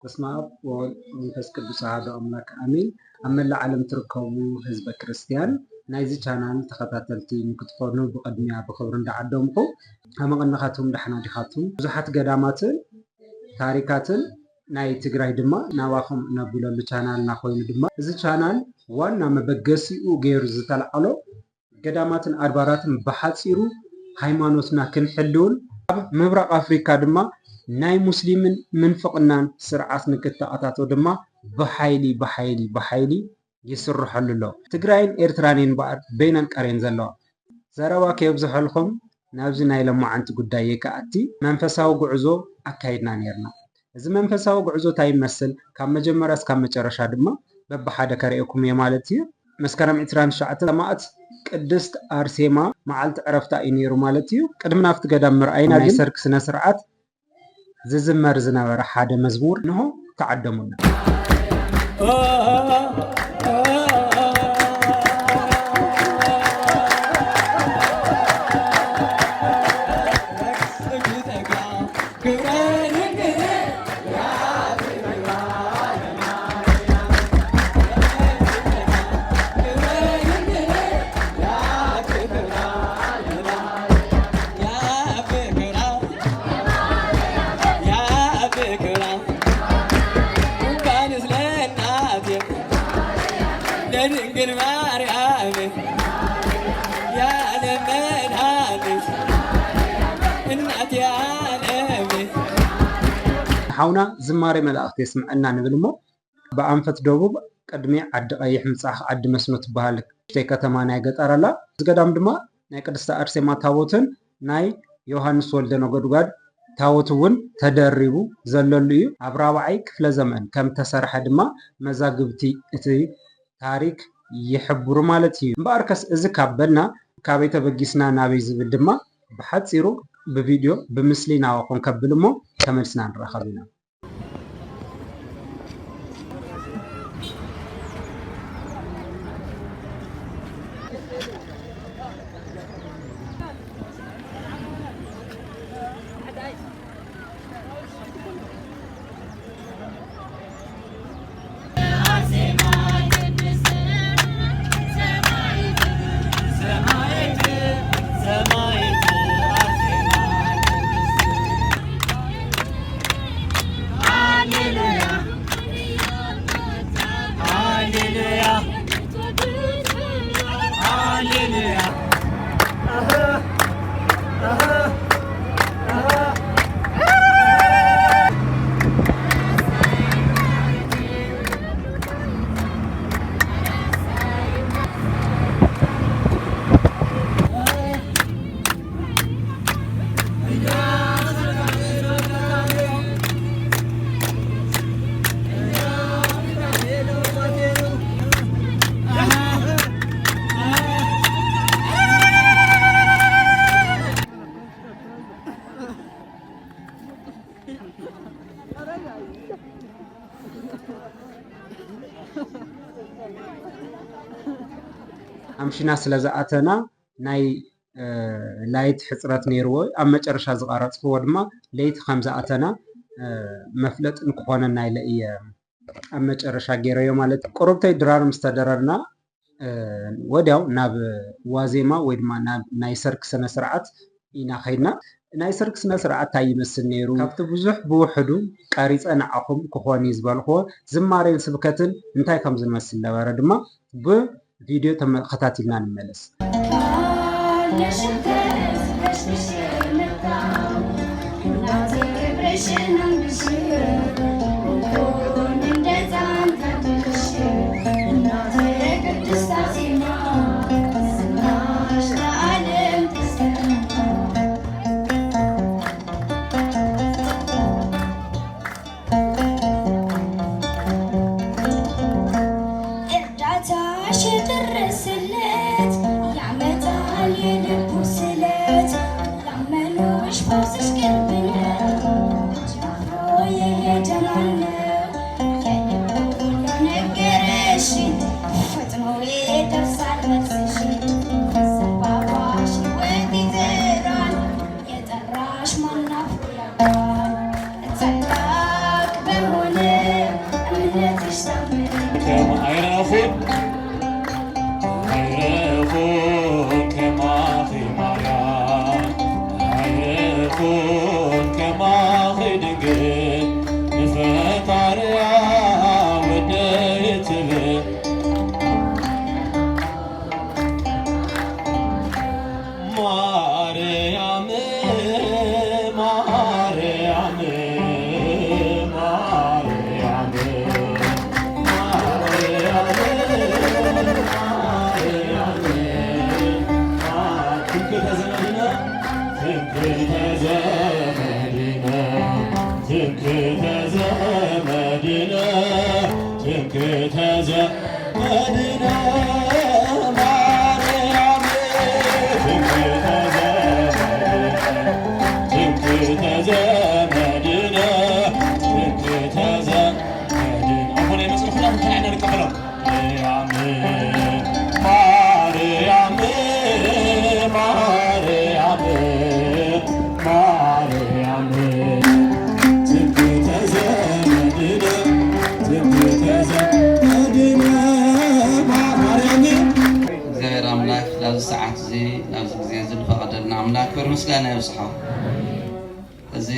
በስመ ኣብ ወወልድ ወመንፈስ ቅዱስ ኣሐዱ ኣምላክ ኣሜን። ኣብ መላእ ዓለም ትርከቡ ህዝበ ክርስትያን ናይዚ ቻናል ተኸታተልቲ ንክትኾኑ ብቕድሚያ ብኽብሪ እንዳዓደምኩ፣ ከመቐነኻትኩም ደሓና ዲኻትኩም? ብዙሓት ገዳማትን ታሪካትን ናይ ትግራይ ድማ ናባኹም እነብለሉ ቻናልና ኮይኑ ድማ፣ እዚ ቻናል ዋና መበገሲኡ ገይሩ ዝተልዓሎ ገዳማትን ኣድባራትን ብሓፂሩ ሃይማኖትና ክንሕልውን፣ ኣብ ምብራቕ ኣፍሪካ ድማ ናይ ሙስሊምን ምንፍቕናን ስርዓት ንክተኣታቶ ድማ ብሓይሊ ብሓይሊ ብሓይሊ ይስርሐሉ ኣሎ። ትግራይን ኤርትራን እየን በኣር በይነን ቀርየን ዘለዋ። ዘረባ ከየብዝሐልኩም ናብዚ ናይ ለማዓንቲ ጉዳይ የከኣቲ። መንፈሳዊ ጉዕዞ ኣካይድና ነይርና። እዚ መንፈሳዊ ጉዕዞ እንታይ ይመስል፣ ካብ መጀመርያ እስካብ መጨረሻ ድማ በብሓደ ከርእየኩም እየ ማለት እዩ። መስከረም ዕስራን ትሽዓተን ሰማእት ቅድስት ኣርሴማ መዓልቲ ዕረፍታ እዩ ነይሩ ማለት እዩ። ቅድሚ ናብቲ ገዳም ምርኣይና ናይ ግን ሰርክ ስነ ስርዓት ዝዝመር ዝነበረ ሓደ መዝሙር ንሆ ተዓደሙና። ለድንግል ማርያም ያለ መድኃኒት እናት ያለሜ። ሓውና ዝማሬ መላእክት የስምዐና ንብል እሞ፣ ብኣንፈት ደቡብ ቅድሚ ዓዲ ቀይሕ ምብጻሕ ዓዲ መስኖ ትበሃል ንእሽተይ ከተማ ናይ ገጠር ኣላ። እዚ ገዳም ድማ ናይ ቅድስቲ ኣርሴማ ታቦትን ናይ ዮሃንስ ወልደ ነጎድጓድ ታቦት እውን ተደሪቡ ዘለሉ እዩ። ኣብ ራብዓይ ክፍለ ዘመን ከም ተሰርሐ ድማ መዛግብቲ እቲ ታሪክ ይሕብሩ ማለት እዩ። እምበኣርከስ እዚ ካብ በልና ካበይ ተበጊስና ናበይ ዝብል ድማ ብሓጺሩ ብቪድዮ ብምስሊ ናባኹም ከብል እሞ ተመልስና ንራኸብ ኢና። ኣምሽና ስለ ዝኣተና ናይ ላይት ሕፅረት ነይርዎ። ኣብ መጨረሻ ዝቐረፅክዎ ድማ ለይቲ ከም ዝኣተና መፍለጢ ንክኾነና ኢለ እየ ኣብ መጨረሻ ገይረዮ ማለት እዩ። ቁሩብተይ ድራር ምስ ተደረርና ወዲያው ናብ ዋዜማ ወይ ድማ ናብ ናይ ሰርክ ስነ ስርዓት ኢና ከይድና። ናይ ሰርክ ስነ ስርዓት እንታይ ይመስል ነይሩ? ካብቲ ብዙሕ ብውሕዱ ቀሪፀ ንዓኹም ክኾን እዩ ዝበልክዎ ዝማሬን ስብከትን እንታይ ከም ዝመስል ነበረ ድማ ብ ቪድዮ ተመ-፣ ተኸታቲልና ንመለስ። እርዳታሽ የደረሰለት ያመጣል የልቡ ስለት ላመኑሽ ፈውስሽ ቅርብ ነው። ኣይረኹን ኣይረኹን ከማኺ ማርያም፣ ኣይረኹን ከማኺ ድንግል፣ ንፈጣሪያ ወደይ ትብል። ማርያም፣ ማርያም፣ ማርያም፣ ማርያም፣ ማርያም፣ ትምክሕተ ዘመድነ፣ ትምክሕተ ዘመድነ፣ ትምክሕተ ዘመድነ፣ ትምክሕተ ዘ- መድነ ማርያም፣ ትምክሕተ ዘመድነ፣ ትምክሕተ ዘመድነ፣ ትምክሕተ ዘመድነ። ኣቦና ይመስል ኩላም እንታይ ኢና ንቀበሎም? ማርያም፣ ማርያም፣ ማርያም፣ ትምክሕተ ዘመድነ፣ ትምክሕተ ዘመድነ፣ ማርያም። እግዚኣብሔር ኣምላኽ ናብዚ ሰዓት እዚ ናብዚ ግዜ እዚ ዝፈቐደልና ኣምላኽ ክብሪ ምስጋና ይብጽሖ። እዚ፣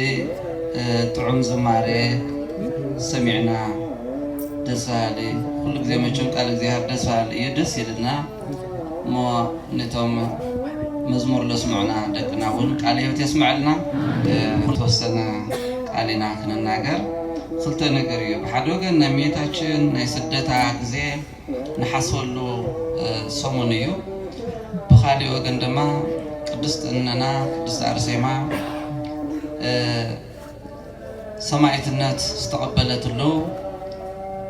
እ፣ ጥዑም ዝማሬ ሰሚዕና፣ ደስ በሃሊ፣ ኩሉ ግዜ መቸም ቃል እግዚኣብሔር ደስ በሃሊ እዩ፣ ደስ ኢልና። እሞ ነቶም መዝሙር ለስምዑና ደቅና እውን ቃለ ሕይወት የስምዐልና። እ፣ ተወሰነ ቃል ኢና ክንናገር። ክልተ ነገር እዩ። ብሓደ ወገን ናይ እመቤታችን ናይ ስደታ ግዜ ንሓስበሉ፣ እ፣ ሰሙን እዩ። ብኻሊእ ወገን ድማ ቅድስት እነና ቅድስት ኣርሴማ፣ እ፣ ሰማዕትነት ዝተቐበለትሉ፣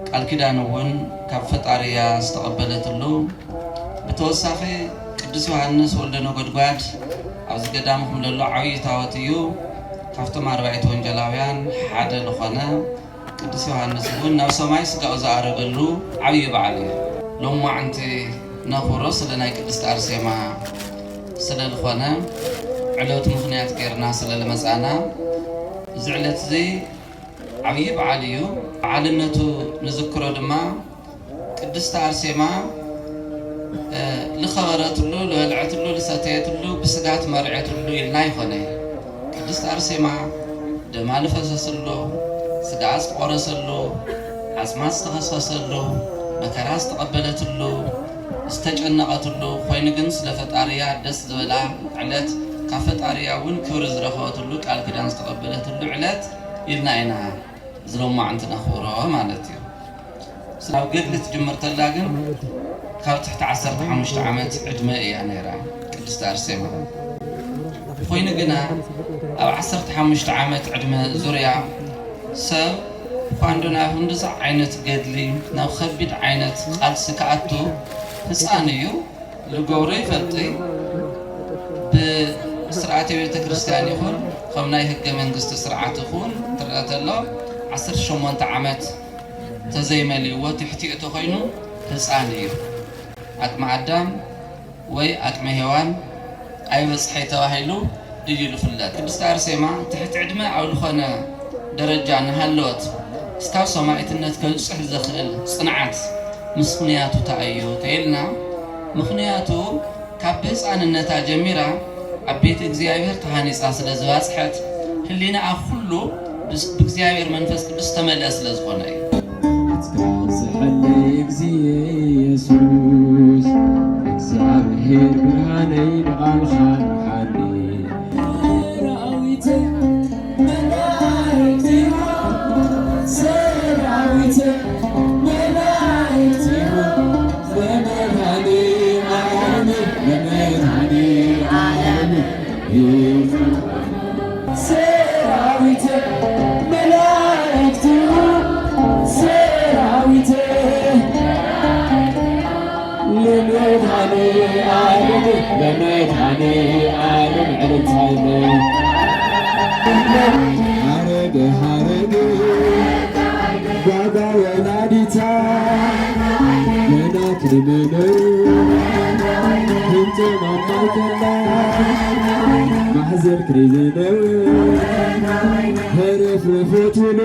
ቃል ኪዳን እውን ካብ ፈጣሪያ ዝተቐበለትሉ፣ ብተወሳኺ ቅዱስ ዮሃንስ ወልደ ነጎድጓድ ኣብዚ ገዳምኹም ዘሎ ዓብዪ ታቦት እዩ። ካብቶም ኣርባዕተ ወንጌላውያን ሓደ ዝኾነ ቅዱስ ዮሃንስ እውን ናብ ሰማይ ስጋኡ ዝኣረገሉ ዓብዪ በዓል እዩ። ሎማዕንቲ ነኽብሮ ስለ ናይ ቅድስት ኣርሴማ ስለ ዝኾነ፣ ዕለቱ ምኽንያት ጌርና ስለ ልመጻና፣ እዚ ዕለት እዚ ዓብዪ በዓል እዩ። በዓልነቱ ንዝክሮ ድማ፣ ቅድስት ኣርሴማ፣ እ፣ ልኸበረትሉ፣ ልበልዐትሉ፣ ልሰተየትሉ፣ ብስጋ ትመርዐትሉ ኢልና ይኾነ። ቅድስት ኣርሴማ ደማ ልፈሰስሉ፣ ስጋ ዝተቆረሰሉ፣ ዓጽማ ዝተኸስኸሰሉ፣ መከራ ዝተቐበለትሉ፣ ዝተጨነቐትሉ፣ ኮይኑ ግን ስለ ፈጣሪያ ደስ ዝበላ ዕለት፣ ካብ ፈጣሪያ እውን ክብሪ ዝረኸበትሉ፣ ቃል ኪዳን ዝተቐበለትሉ ዕለት ኢልና ኢና እዚ ሎማዕንቲ ነኽብሮ ማለት እዩ። ኣብ ገድሊ ትጅምር ተላ ግን ካብ ትሕቲ ዓሰርተ ሓሙሽተ ዓመት ዕድመ እያ ነይራ ቅድስቲ ኣርሴማ። ኮይኑ ግና ኣብ ዓሰርተ ሓሙሽተ ዓመት ዕድመ ዙርያ ሰብ እኳ እንዶ ናብ ክንድዚ ዓይነት ገድሊ፣ ናብ ከቢድ ዓይነት ቃልሲ ክኣቱ ህፃን እዩ። ልገብሮ ይፈልጥ። ብስርዓተ ቤተ ክርስቲያን ይኹን ከም ናይ ህገ መንግስቲ ስርዓት ይኹን ትረአ ተሎ ዓሰርተ ሸሞንተ ዓመት ተዘይመልእዎ ትሕቲኡ ተኾይኑ ህፃን እዩ። ኣቅመ ኣዳም ወይ ኣቅመ ሔዋን ኣይበፅሐይ ተባሂሉ እዩ ዝፍለጥ። ቅድስቲ ኣርሴማ ትሕቲ ዕድመ ኣብ ዝኾነ ደረጃ እናሃለወት እስካብ ሰማዕትነት ከብፅሕ ዘኽእል ፅንዓት ምስ ምኽንያቱ እንታይ እዩ ተኢልና፣ ምኽንያቱ ካብ ብህፃንነታ ጀሚራ ኣብ ቤት እግዚኣብሔር ተሃኒፃ ስለ ዝባፅሐት ህሊናኣ ኩሉ ብስ-፣ ብእግዚኣብሔር መንፈስ ቅዱስ ተመልአ ስለ ዝኾነ እዩ። እስካብዝሐለይ እግዚእ የሱስ፣ እግዚኣብሔር ብርሃነይ ብቓልኻ ምሓኒ። ሰራዊት መላእክቲሁ፣ ሰራዊት መላእክቲሁ፣ ለመድኃኔ ዓለም፣ ለመድኃኔ ዓለም። ሰራዊት መላእክቲሁ፣ ሰራዊት ለመድኃኔ ዓለም፣ ለመድኃኔ ዓለም ዕልልታ ይበል። ሃረገ ሃረገ ጓጓ ወላዲታ ገና ክልምነው ህንቶ ማማይ ከላ ማሕዘል ክሪዘነው ህርፍርፎትሉ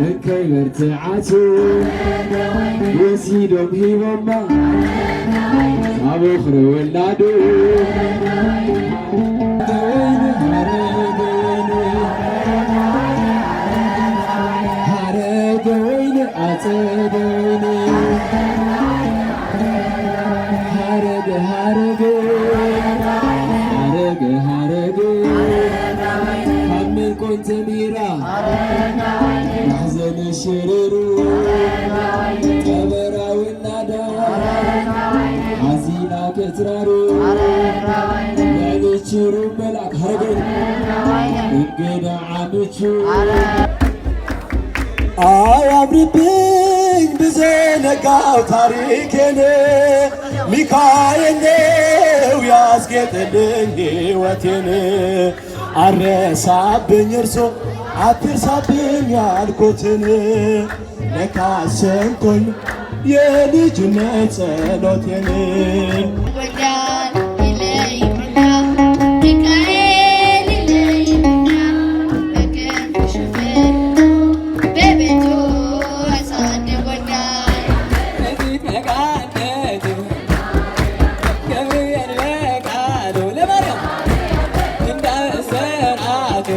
እንካ መርትዓቱ ወሲዶም ሂቦማ ኣብ ወኽሪ ውላዱ። ሓረገ ወይኒ፣ ሓረገ ወይኒ፣ ኣጸደ ወይኒ። ሓረገ፣ ሓረገ፣ ሓረገ፣ ሓረገ፣ ካብ ምን ኮንተሚራ ማሕዘን ሽርሩ፣ ቀበራዊ ናዳ ሓዚና ክትራሩ፣ ልዕሊ ችሩ መልኣክ ሓረገ እንግዳ ዓምቹ። ኣያምርብኝ ብዘነጋው ታሪኬን፣ ሚካኤል ነው ያስጌጠልኝ ሕይወቴን። አረሳብኝ እርሶ አትርሳብኝ ያልኩትን፣ ለካ ሰምቶኝ የልጅነት ጸሎቴን። ጎልያድ ይለይና፣ ሚካኤል ይለይና፣ በክንፉ ሸፍኖ በቤቱ አሳድጎኛል። ገብርኤል በቃሉ ለማርያም እንዳበሰራት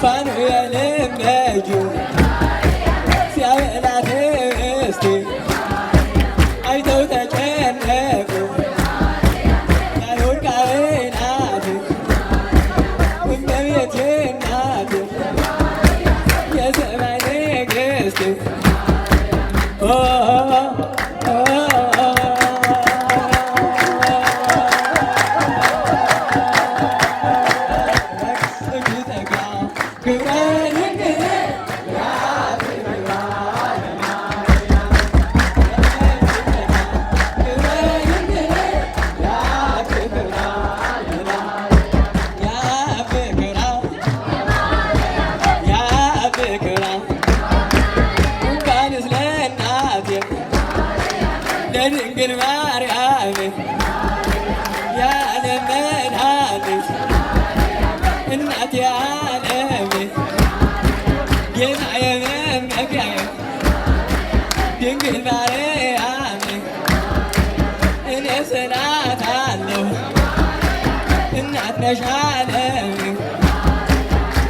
ፋኑኤልም በእጁ ሲያበላት እስቲ አይተው ተጨነቁ የአይሁድ ካህናት እመቤቴ እናት የሰማይ ንግሥት። ለድንግል ማርያም የዓለም መድኃኒት እናቴ ዓለም ጌታዬ መመኪያዬ ድንግል ማርያም እኔ ስላታለሁ እናት ነሽ ዓለም።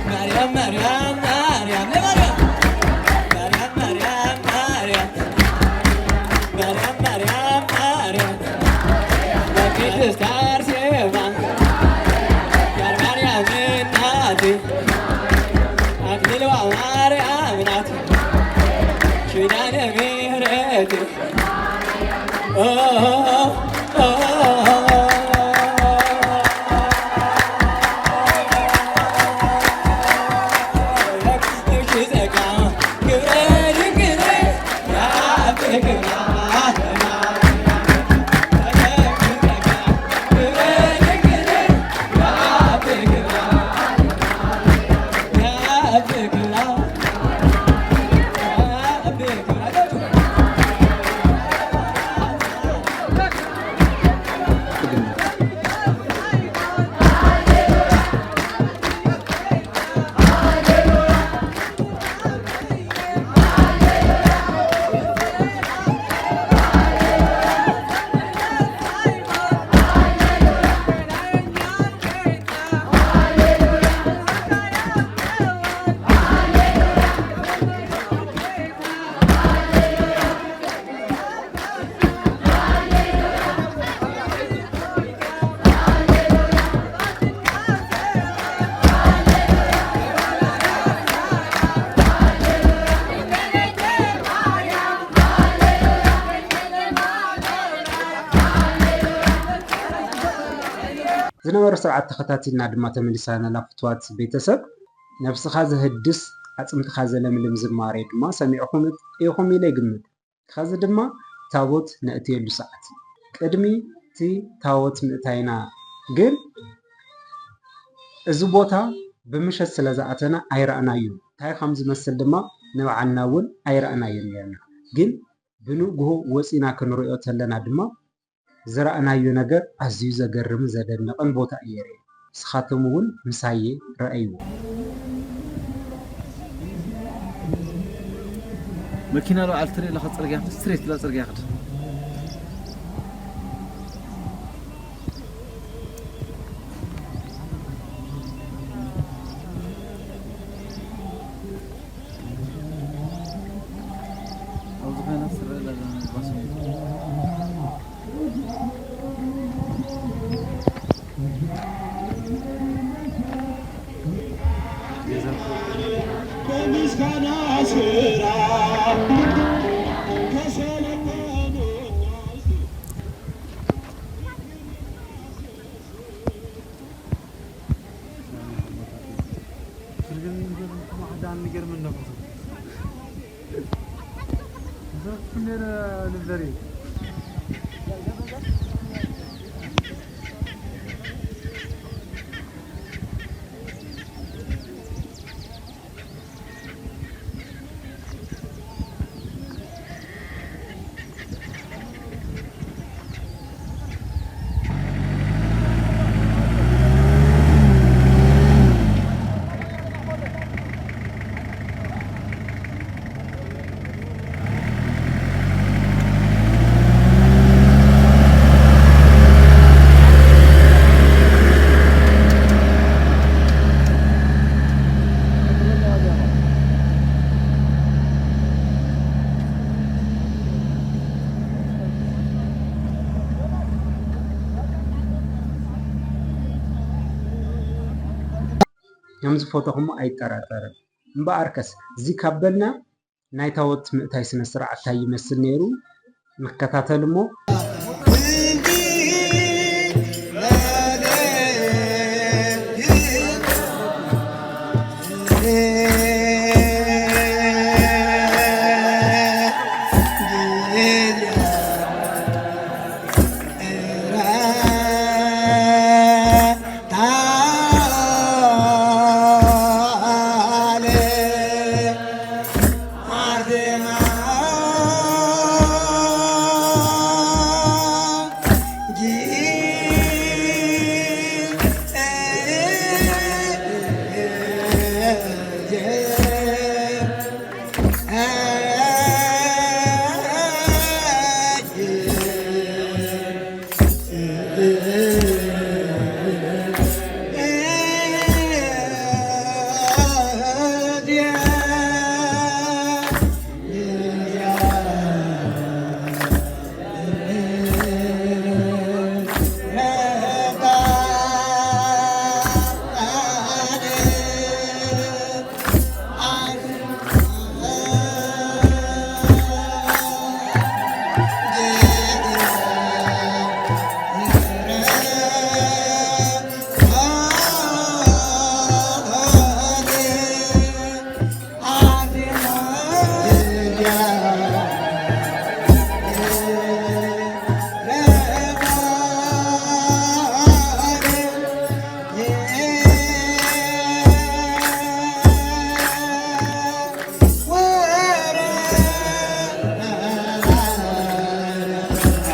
ማርያም ማርያም ማርያም ለማርያም ማርያም ማርያም ማርያም ማርያም ማርያም ማርያም ለቅድስት አርሴማ የማርያም እናቴ አክሊልዋ ማርያም ናት ኪዳነ ምሕረት። ዝነበሩ ስርዓት ተኸታቲልና ድማ ተመሊስና ኣለና። ፍትዋት ቤተሰብ፣ ነብስኻ ዘህድስ፣ ኣጽምትኻ ዘለምልም ዝማሬ ድማ ሰሚዕኹም ኢኹም ኢለ ይግምት። ኸዚ ድማ ታቦት ነእትየሉ ሰዓት። ቅድሚ እቲ ታቦት ምእታይና ግን እዚ ቦታ ብምሸት ስለ ዝኣተና ኣይረኣናዮን። እንታይ ከም ዝመስል ድማ ንባዕልና እውን ኣይረኣናዮን ነይርና። ግን ብንግሆ ወፂና ክንሪኦ ተለና ድማ ዝረኣናዮ ነገር ኣዝዩ ዘገርምን ዘደንቕን ቦታ እየ ርእየ። ንስኻትኩም እውን ምሳየ ረኣይዎ። መኪና ዶ ዓል ትርኢ ኣለኻ? ጽርግያ ስትሬት ኢላ ጽርግያ ክድ። ኣብዚ ኮይና ትረአ ዘላ ባስ። ከምዚ ፎቶ ክሞ ኣይጠራጠርን። እምበኣርከስ፣ እዚ ካብ በልና ናይ ታቦት ምእታይ ስነ ስርዓት እንታይ ይመስል ነይሩ? ንከታተል እሞ።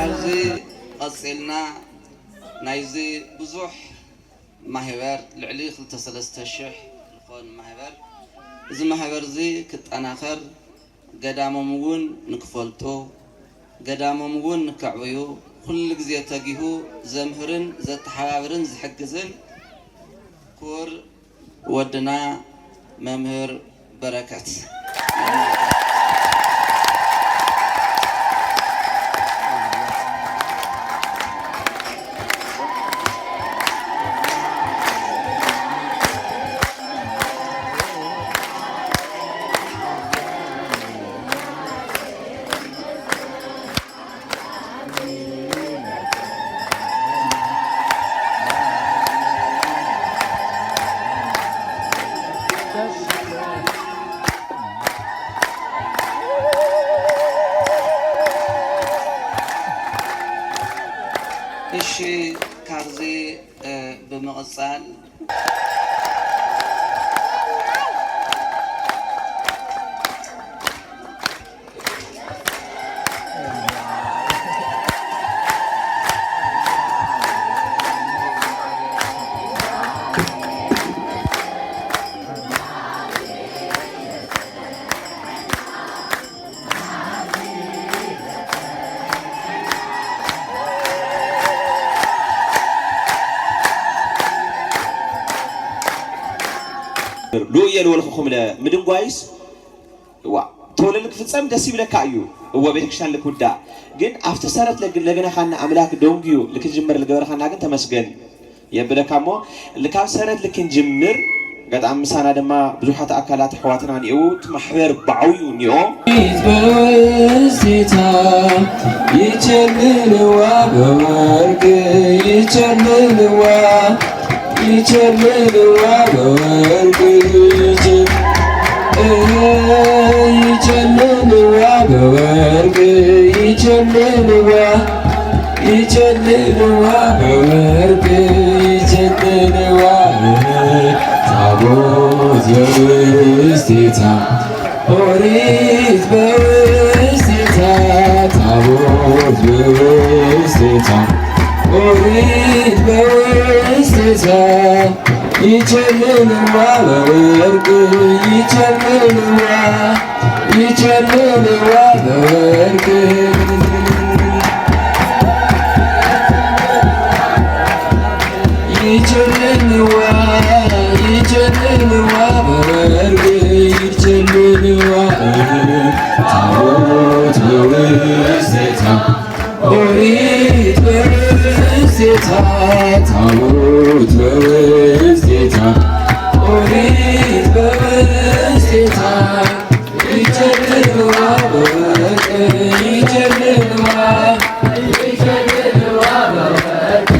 ኣብዚ ቀጺልና ናይዚ ብዙሕ ማህበር፣ ልዕሊ ክልተ ሰለስተ ሽሕ ዝኾን ማህበር፣ እዚ ማህበር እዚ ክጠናኸር፣ ገዳሞም እውን ንክፈልጡ፣ ገዳሞም እውን ንከዕብዩ፣ ኩሉ ግዜ ተጊሁ ዘምህርን ዘተሓባብርን ዝሕግዝን ክቡር ወድና መምህር በረከት። እሺ፣ ካብዚ፣ እ፣ ብምቕጻል፣ ሉእየ ልወልኹኹም ለ ምድንጓይስ ዋ ተወለል ክፍጸም ደስ ይብለካ እዩ። እወ ቤተክርስትያን ልክውዳእ ግን ኣብቲ ሰረት ለግ- ለገነኻና ኣምላክ ደንጉዩ ልክጅምር ልገበረኻና ግን ተመስገን የብለካ እሞ ልካብ ሰረት ልክንጅምር። ኣጋጣሚ ምሳና ድማ ብዙሓት ኣካላት ኣሕዋትና እኒአው እቲ ማሕበር ብዓብዩ እኒኦ። በውስቴታ ይጨልልዋ በወርቅ ይጨልልዋ ይጨልልዋ በወርቅ ይጨ- ይጨልልዋ በወርቅ ይጨልልዋ ይጨልልዋ በወርቅ ይጨልልዋ ታቦት በውስቴታ ኦሪት በውስቴታ ታቦት በውስቴታ ኦሪት በውስቴታ ይጨልልዋ በወርቅ ይጨልልዋ ይጨልልዋ በወርቅ ይጨልልዋ ይጨልልዋ በወርቅ ይጨልልዋ ታቦት በውስቴታ ኦሪት በውስቴታ ታቦት በውስቴታ ኦሪት በውስቴታ ይጨልልዋ በወርቅ ይጨልልዋ ይጨልልዋ በወርቅ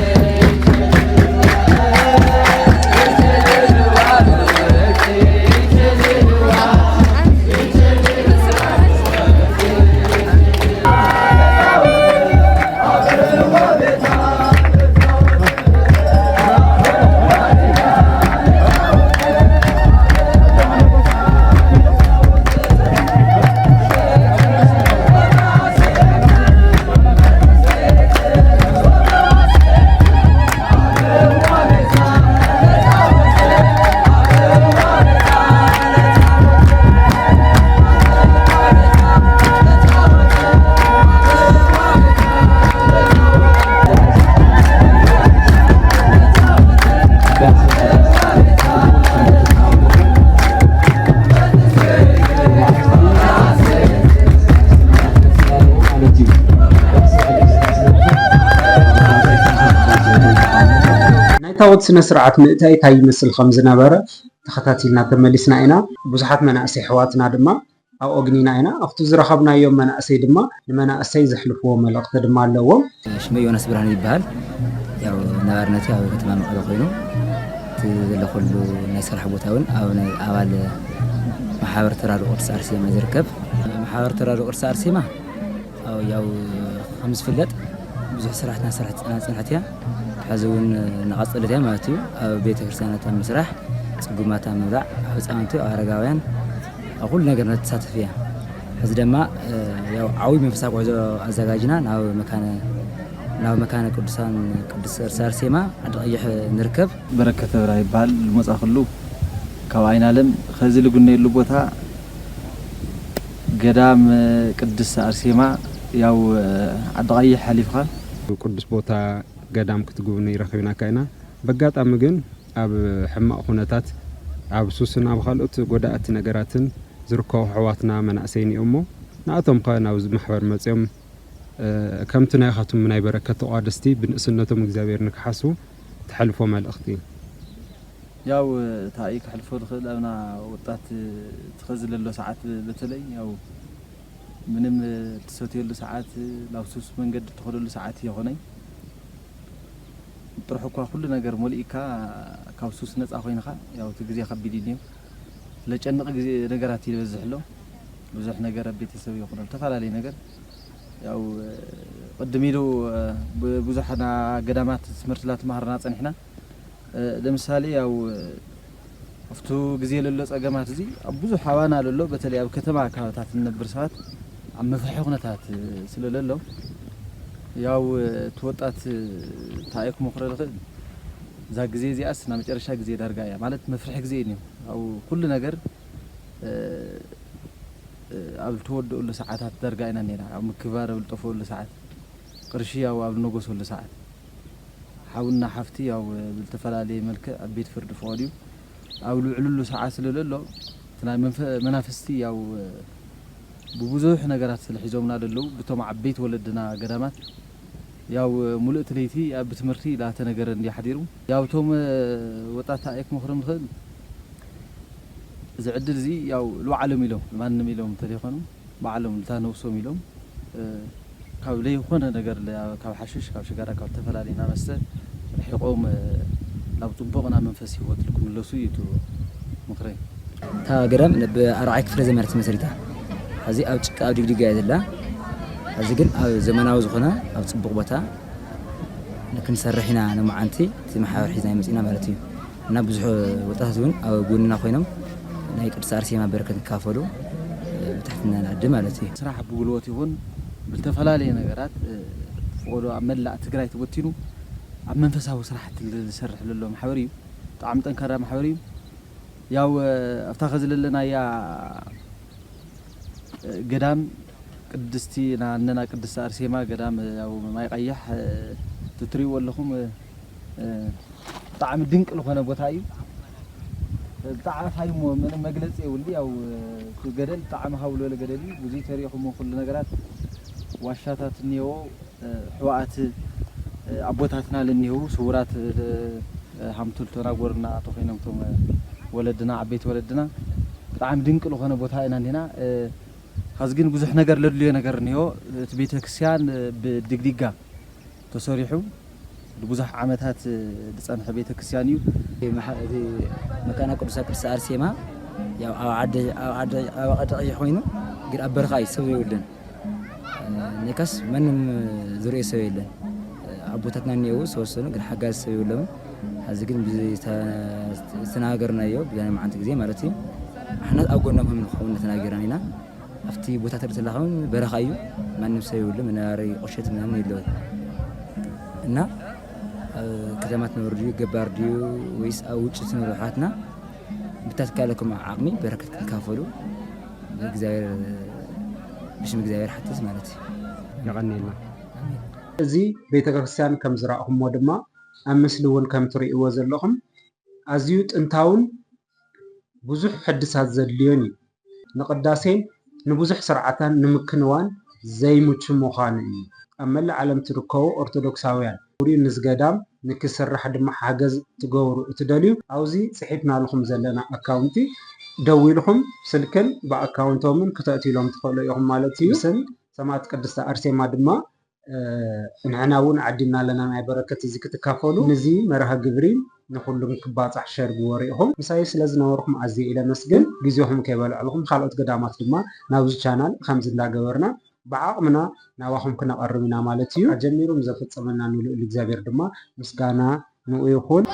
ናይ ታቦት ስነ ስርዓት ምእታይ እንታይ ይመስል ከም ዝነበረ ተኸታቲልና ተመሊስና ኢና። ብዙሓት መናእሰይ ኣሕዋትና ድማ ኣብኡ ኣግኒና ኢና። ኣብቲ ዝረኸብናዮም መናእሰይ ድማ ንመናእሰይ ዘሕልፍዎ መልእኽቲ ድማ ኣለዎም። ሽመይ ዮናስ ብርሃን ይበሃል። ያው ነባርነቱ ኣብ ከተማ መቐለ ኮይኑ እቲ ዘለኹሉ ናይ ስራሕ ቦታ እውን ኣብ ናይ ኣባል ማሕበር ተራድኦ ቅድስት ኣርሴማ ዝርከብ። ማሕበር ተራድኦ ቅድስት ኣርሴማ ኣብ ያው ከም ዝፍለጥ ብዙሕ ስራሕትና ስራሕ ዝፀና ፅንሐት እያ። ሕዚ እውን እናቐፀለት እያ ማለት እዩ። ኣብ ቤተ ክርስቲያናት ኣብ ምስራሕ፣ ፅጉማት ኣብ ምብላዕ፣ ኣብ ህፃውንቲ፣ ኣብ ኣረጋውያን፣ ኣብ ኩሉ ነገር ነተሳትፍ እያ። ሕዚ ድማ ያው ዓብይ መንፈሳዊ ጉዕዞ ኣዘጋጅና ናብ መካነ ናብ መካነ ቅዱሳን ቅድስት ቅድስት ኣርሴማ ዓዲ ቀይሕ ንርከብ። በረከት ተብራ ይበሃል። ዝመጻኹሉ ካብ ዓይናለም ኸዚ ልጉነየሉ ቦታ ገዳም ቅድስት ኣርሴማ ያው ዓዲ ቀይሕ ሓሊፍኻ ቅዱስ ቦታ ገዳም ክትጉብንይ ረኺብናካ ኢና። በጋጣሚ ግን ኣብ ሕማቕ ኩነታት ኣብ ሱስን ኣብ ካልኦት ጎዳእቲ ነገራትን ዝርከቡ ኣሕዋትና መናእሰይ እኒኦሞ ንኣቶም ከ ናብዚ ማሕበር መፅኦም ከምቲ ናይኻትኩም ናይ በረከት ተቋደስቲ ብንእስነቶም እግዚኣብሔር ንክሓስቡ ተሕልፎ መልእኽቲ። ያው እንታይ ክሕልፎ ዝኽእል ኣብና ወጣት ትኸዚ ለሎ ሰዓት በተለይ ያው ምንም ትሰትየሉ ሰዓት ናብ ሱስ መንገዲ ትኸደሉ ሰዓት የኾነይ ጥራሕ እኳ ኩሉ ነገር ሞሊእካ ካብ ሱስ ነፃ ኮይንኻ ያው እቲ ግዜ ከቢድ እዩ ለጨንቕ ግዜ ነገራት ይበዝሕ ኣሎ ብዙሕ ነገር ኣብ ቤተሰብ ይኹን ኣብ ተፈላለየ ነገር ያው ቅድም ኢሉ ብዙሕ ገዳማት ትምህርቲ ላተማሃርና ፀኒሕና ለምሳሌ ያው ኣብቱ ግዜ ለሎ ፀገማት እዚ ኣብ ብዙሕ ኣባና ለሎ በተለይ ኣብ ከተማ ኣካባቢታት ንነብር ሰባት ኣብ መፍርሒ ኩነታት ስለ ለሎ ያው እቲ ወጣት እንታይ ክመኽሮ ዝኽእል እዛ ግዜ እዚኣስ ና መጨረሻ ግዜ ዳርጋ እያ ማለት መፍርሒ ግዜ እዩ ኣብ ኩሉ ነገር ኣብ ልትወደኡሉ ሰዓታት ዳርጋ ኢና እኒና ኣብ ምክባር ኣብ ልጠፈኡሉ ሰዓት ቅርሺ ያው ኣብ ልነጎሰሉ ሰዓት ሓውና ሓፍቲ ያው ብልተፈላለየ መልክዕ ኣብ ቤት ፍርዲ ፍቐድዩ ኣብ ልውዕልሉ ሰዓት ስለ ዘሎ እቲ ናይ መንፈ-፣ መናፍስቲ ያው ብብዙሕ ነገራት ስለ ሒዞምና ዘለዉ ብቶም ዓበይቲ ወለድና ገዳማት ያው ሙሉእ እቲ ለይቲ ኣብ ትምህርቲ ላተነገረ እንዲ ሓዲሩ። ያው እቶም ወጣት እንታይ ክመኽሮም ንኽእል፣ እዚ ዕድል እዚ ያው ልባዕሎም ኢሎም፣ ማንም ኢሎም እንተደይኮኑ ባዕሎም ልታ ነብሶም ኢሎም ካብ ለይኾነ ነገር ለ-፣ ካብ ሓሽሽ፣ ካብ ሽጋራ፣ ካብ ዝተፈላለዩ ናብ መስተ ርሒቆም ናብ ጽቡቕ ናብ መንፈስ ህይወት ልክምለሱ እዩ እቲ ምኽረይ። እታ ገዳም ብኣርባዓይ ክፍለ ዘመን ተመስሪታ። ሕዚ ኣብ ጭቃ ኣብ ድግድጋ እያ ዘላ። ሕዚ ግን ኣብ ዘመናዊ ዝኾነ ኣብ ጽቡቕ ቦታ ክንሰርሕ ኢና። ንመዓንቲ እቲ ማሕበር ሒዝና መጺና ማለት እዩ። እና ብዙሕ ወጣታት እውን ኣብ ጎንና ኮይኖም ናይ ቅድስቲ ኣርሴማ በረከት ክካፈሉ ብትሕትና ንዕድም ማለት እዩ። ስራሕ ብጉልበት ይኹን ብዝተፈላለየ ነገራት፣ ፈቆዶ ኣብ መላእ ትግራይ ተበቲኑ ኣብ መንፈሳዊ ስራሕቲ ዝሰርሕ ዘሎ ማሕበር እዩ። ብጣዕሚ ጠንካራ ማሕበር እዩ። ያው ኣብታ ከዚ ዘለናያ ገዳም ቅድስቲ ናነና ቅድስቲ ኣርሴማ ገዳም ያው ማይ ቀይሕ ትትሪእዎ ኣለኹም። ብጣዕሚ ድንቅ ዝኾነ ቦታ እዩ። ብጣዕሚ ታይ እሞ ምንም መግለፂ የብሉ። ያው እቲ ገደል ብጣዕሚ ሃው ዝበለ ገደል እዩ። ብዙይ ተሪእኹሞ ኩሉ ነገራት ዋሻታት እኒሄዎ። ኣሕዋት ኣቦታትና ለኒህው ስውራት ሃምቱል ተናጎርና ተኾይኖም ቶም ወለድና ዓበይቲ ወለድና ብጣዕሚ ድንቅ ዝኾነ ቦታ ኢና እንዲና። ኻዚ ግን ብዙሕ ነገር ለድልዮ ነገር እኒሆ። እቲ ቤተክርስቲያን ብድግዲጋ ተሰሪሑ ብዙሕ ዓመታት ዝጸንሐ ቤተክርስቲያን እዩ። መሓ-፣ እቲ መካና ቅዱሳ ቅድስቲ ኣርሴማ ያው ኣብ ዓዲ፣ ኣብ ዓዲ፣ ኣብ ዓዲ ቀይሕ ኮይኑ ግን ኣብ በረኻ እዩ፣ ሰብ የብሉን። ኔካስ ማንም ዝርእዮ ሰብ የለን። ኣቦታትና እኒአው ዝተወሰኑ ግን ሓጋዚ ሰብ የብሎምን። ሕዚ ግን ብዝተ-፣ ዝተናገርናዮ ብናይ መዓንቲ ግዜ ማለት እዩ። ንሕና ኣብ ጎኖም ከም ንኸውን ተናጊርና ኢና። ኣብቲ ቦታ ተርኢ ተለኻ እውን በረኻ እዩ። ማንም ሰብ የብሉ፣ መነባሪ ቁሸት ምናምን የለውን። እና ኣብ ከተማ ትነብሩ ድዩ፣ ገባር ድዩ፣ ወይስ ኣብ ውጭ ትነብሩ ኣሕዋትና ብተካለኩም ዓቕሚ በረከት ክትካፈሉ ብእግዚኣብሔር፣ ብሽም እግዚኣብሔር ሓትት ማለት እዩ። የቐንየልና። ኣሜን። እዚ ቤተክርስትያን ከም ዝረኣኹምዎ ድማ ኣብ ምስሊ እውን ከም ትርእይዎ ዘለኹም ኣዝዩ ጥንታውን ብዙሕ ሕድሳት ዘድልዮን እዩ። ንቅዳሴን ንብዙሕ ስርዓታን ንምክንዋን ዘይምቹ ምዃኑ እዩ። ኣብ መላእ ዓለም ትርከቡ ኦርቶዶክሳውያን፣ ፍሉይ ንዚ ገዳም ንክስራሕ ድማ ሓገዝ ትገብሩ እትደልዩ፣ ኣብዚ ጽሒፍናልኹም ዘለና ኣካውንቲ ደዊልኹም ስልክን ብኣካውንቶምን ክተእትዩሎም ትኽእሉ ኢኹም ማለት እዩ። ስም ሰማዕት ቅድስቲ ኣርሴማ ድማ፣ እ፣ ንሕና እውን ዓዲምና ኣለና ናይ በረከት እዚ ክትካፈሉ። ንዚ መርሃ ግብሪ ንኹሉም ክባጻሕ ሸር ግበሩ ኢኹም። ምሳይ ስለ ዝነበርኩም ኣዝየ ኢለ መስግን። ግዜኹም ከይበልዐልኩም ካልኦት ገዳማት ድማ ናብዚ ቻናል ከምዚ እንዳገበርና ብዓቕምና ናባኹም ክነቐርብ ኢና ማለት እዩ። ኣጀሚሩ ንዘፈጸመና ንልዑል እግዚኣብሔር ድማ ምስጋና ንኡ ይኹን።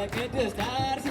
ቅድስት አርሴማ